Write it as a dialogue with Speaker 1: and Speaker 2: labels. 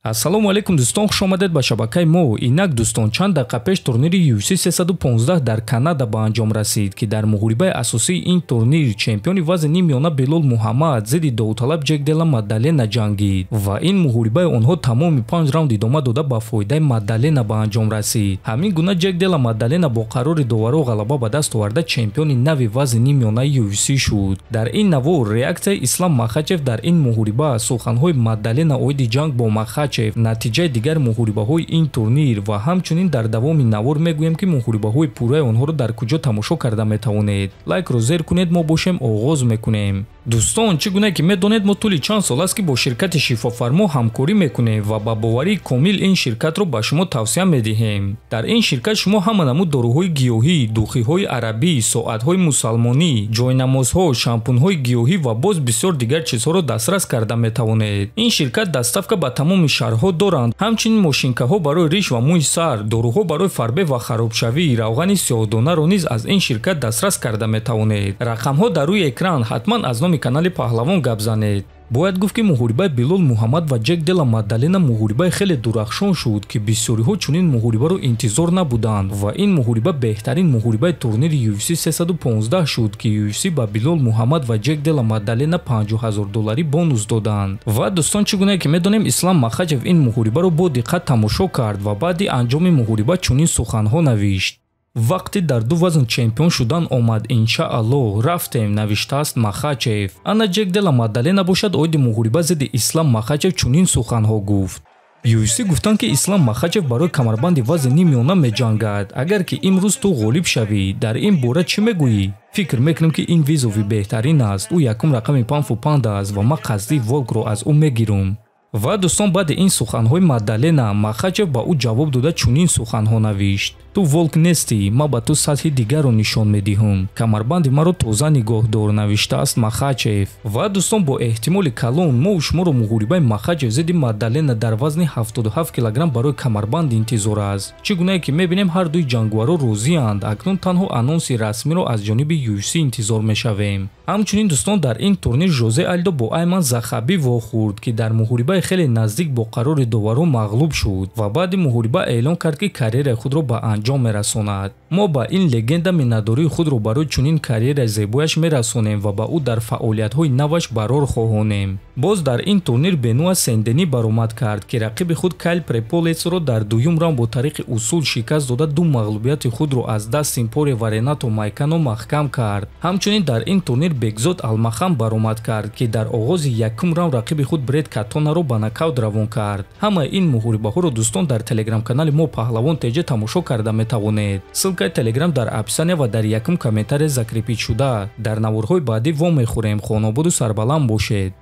Speaker 1: Ассалому алайкум дӯстон, хуш омадед ба шабакаи мо. Инак дӯстон, чанд дақиқа пеш турнири UFC 315 дар Канада ба анҷом расид, ки дар муҳорибаи асосии ин турнир чемпиони вазни миёна Билол Муҳаммад зидди довталаб Ҷек Дела Маддалена ҷангид ва ин муҳорибаи онҳо тамоми 5 раунд идома дода ба фоидаи Маддалена ба анҷом расид. Ҳамин гуна Ҷек Дела Маддалена бо қарори доваро ғалаба ба даст оварда чемпиони нави вазни миёнаи UFC шуд. Дар ин навор реаксияи Ислам Махачев дар ин муҳориба, суханҳои Маддалена оиди ҷанг бо Махачев, натиҷаи дигар муҳорибаҳои ин турнир ва ҳамчунин дар давоми навор мегӯем, ки муҳорибаҳои пурраи онҳоро дар куҷо тамошо карда метавонед. Лайкро зер кунед, мо бошем оғоз мекунем. Дӯстон, чӣ гуна ки медонед, мо тӯли чанд сол аст, ки бо ширкати Шифофармо ҳамкорӣ мекунем ва ба боварии комил ин ширкатро ба шумо тавсия медиҳем. Дар ин ширкат шумо ҳама намуд доруҳои гиёҳӣ, духиҳои арабӣ, соатҳои мусалмонӣ, ҷойнамозҳо, шампунҳои гиёҳӣ ва боз бисёр дигар чизҳоро дастрас карда метавонед. Ин ширкат доставка ба тамоми шаҳрҳо доранд, ҳамчунин мошинкаҳо барои риш ва мӯи сар, доруҳо барои фарбе ва харобшавӣ, равғани сиёҳдонаро низ аз ин ширкат дастрас карда метавонед. Рақамҳо дар рӯи экран, ҳатман аз номи канали Паҳлавон гап занед. Бояд гуфт, ки муҳорибаи Билол Муҳаммад ва Ҷек Дела Маддалена муҳорибаи хеле дурахшон шуд, ки бисёриҳо чунин муҳорибаро интизор набуданд ва ин муҳориба беҳтарин муҳорибаи турнири UFC 315 шуд, ки UFC ба Билол Муҳаммад ва Ҷек Дела Маддалена 50 000 долларӣ бонус доданд. Ва дӯстон, чӣ гуна ки медонем, Ислам Махачев ин муҳорибаро бо диққат тамошо кард ва баъди анҷоми муҳориба чунин суханҳо навишт: «Вақте дар ду вазн чемпион шудан омад, иншааллоҳ, рафтем», навиштааст Махачев. Ана Ҷек Дела Маддалена бошад, оиди муҳориба зидди Ислам Махачев чунин суханҳо гуфт: «UFC гуфтанд, ки Ислам Махачев барои камарбанди вазни миёна меҷангад. Агар ки имрӯз ту ғолиб шавӣ, дар ин бора чӣ мегӯӣ? Фикр мекунем, ки ин вызов и беҳтарин аст. Ӯ якум рақами pound for pound аст ва ман қасдӣ волк ро аз ӯ мегирам». Ва дӯстон, баъди ин суханҳои Маддалена, Махачев ба ӯ ҷавоб дода чунин суханҳо навишт: «Ту волк нестӣ, ман ба ту сатҳи дигарро нишон медиҳам. Камарбанди маро тоза нигоҳ дор», навиштааст Махачев. Ва дӯстон, бо эҳтимоли калон мо шуморо муҳорибаи Махачев зидди Маддалена дар вазни 77 килограмм барои камарбанд интизор аст. Чӣ гунае ки мебинем, ҳар дуи ҷангуварро розианд. Акнун танҳо анонси расмиро аз ҷониби UFC интизор мешавем. Ҳамчунин дӯстон, дар ин турнир Жозе Альдо бо Айман Захабӣ вохӯрд, ки дар муҳорибаи хеле наздик бо қарори доваро мағлуб шуд ва баъди муҳориба эълон кард, ки карьераи худро ба анҷом мерасонад. Мо ба ин легенда миннатдории худро барои чунин карьераи зебояш мерасонем ва ба ӯ дар фаъолиятҳои наваш барор хоҳонем. Боз дар ин турнир Бенуа Сендени баромад кард, ки рақиби худ Кайл Преполецро дар дуюм раунд бо тариқи усул шикаст дода, ду мағлубияти худро аз Дастин Порье ва Ренато Майкано маҳкам кард. Ҳамчунин дар ин турнир Бекзод Алмахан баромад кард, ки дар оғози якум раунд рақиби худ Бред Катонаро ба нокаут равон кард. Ҳамаи ин муҳорибаҳоро дӯстон дар телеграм-канали мо Паҳлавон ТЖ тамошо карда метавонед. Ссылка и телеграм дар описания ва дар якум комментария закрепить шуда. Дар наворҳои баъдӣ вомехӯрем. Хонободу сарбаланд бошед.